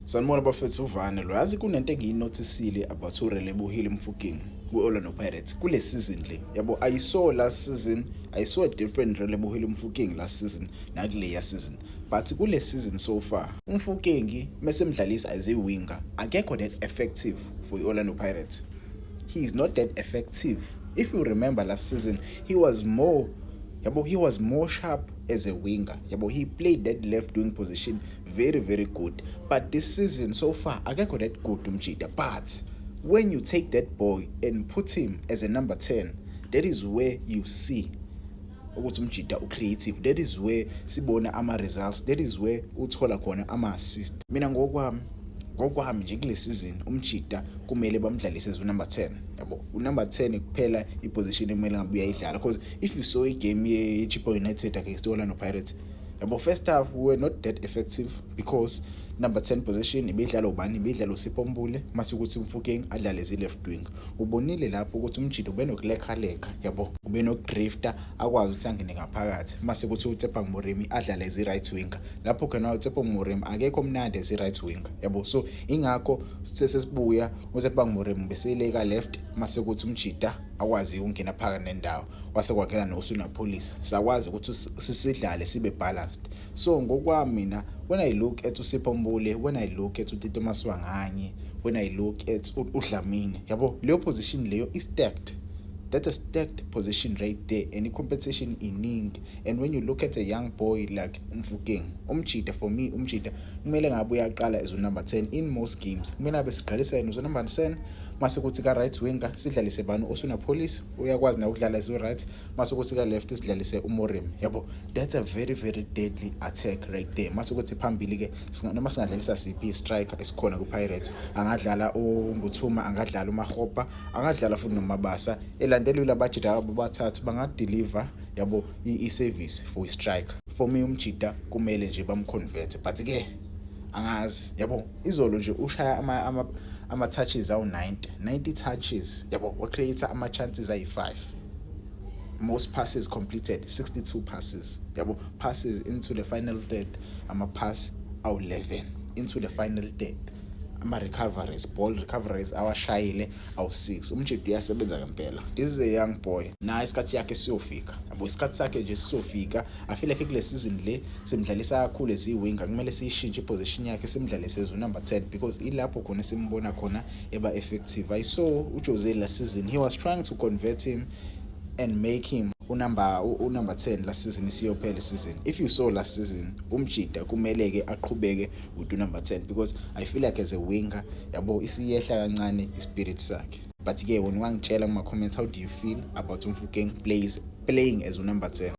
Sanibona bafethu, uvane lo. Yazi kunento engiyinothisile about uRelebohile Mofokeng kwi-Orlando Pirates kule season le, yabo. I saw last season, I saw a different Relebohile Mofokeng last season nakuleya season, but kule season so far uMofokeng mesemdlalisa as a winger akekho that effective for i-Orlando Pirates. He is not that effective. If you remember last season, he was more, yabo, he was more sharp as a winger, yabo. He played that left wing position very, very good, but this season so far akekho that good umjita. But when you take that boy and put him as a number 10, that is where you see ukuthi umjita ucreative. That is where sibona ama-results, that is where uthola khona ama-assist. Mina ngokwami nje, kule season umjita kumele bamdlalise as unumber 10, yabo. Unumber 10 kuphela iposition ekumele ngabe uyayidlala, because if you saw igame ye-Chippa United against Orlando Pirates, yabo, first half we were not that effective because number 10 position ibidlala ubani? Ibidlala uSipho Mbule, mase ukuthi uMofokeng adlale ezi left wing. Ubonile lapho ukuthi umjita ube nokulekhalekha, yabo, ube nokudrifta akwazi ukuthi angene ngaphakathi, mase kuthi uTshepang Moremi adlale ezi right winger. Lapho khona uTshepang Moremi akekho mnandi ezi right winger, yabo. So ingakho sesesibuya uTshepang Moremi beseleka left, mase kuthi umjita akwazi ukungena phakathi nendawo, wase kwangena noOswin Appollis, sakwazi ukuthi sisidlale sibe balanced. So ngokwami mina, when I look at uSipho Mbule, when I look at uTito Maswanganyi, when I look at uDlamini, yabo, leyo position leyo is stacked. That's a stacked position right there, and i-competition iningi. And when you look at a young boy like uMofokeng, umjita, for me umjita kumele ngabe uyaqala as unumber 10 in most games. Kumele ngabe siqalisa yena number 10, mase kuthi ka right winger sidlalise bani? Oswin Appollis uyakwazi na ukudlala as right, mase kuthi ka left sidlalise uMoremi, yabo. That's a very, very deadly attack right there. Mase kuthi phambili ke noma singadlalisa siphi striker esikhona ku Pirates, angadlala uMbuthuma, angadlala uMakgopa, angadlala futhi noMabasa, elandelwe labajita abo bathathu bangadeliver, yabo, i-service for i-striker. For me umjita kumele nje bamconvert, but ke angazi, yabo. Izolo nje ushaya ama touches awu 90, 90 touches, yabo, wa create ama chances ayi5. Most passes completed, 62 passes, yabo. Passes into the final third, ama pass awu 11 into the final third. Ama recoveries, ball recoveries awashayile awu6. Umjita uyasebenza ngempela. This is a young boy na, isikhathi yakhe siyofika, yabo, isikhathi sakhe nje sisofika. I feel like kule season le simdlalisa kakhulu ezi-winger, kumele siyishintshe iposition yakhe, simdlalise as number 10, because ilapho khona simbona khona eba effective. I saw uJose last season, he was trying to convert him and make him unumber 10 last season isiyophela season. If you saw last season, umjita kumele ke aqhubeke with number 10, because I feel like as a winger, yabo, isiyehla kancane ispirit sakhe. But ke wena wangitshela kuma comments, how do you feel about uMofokeng plays playing as number 10?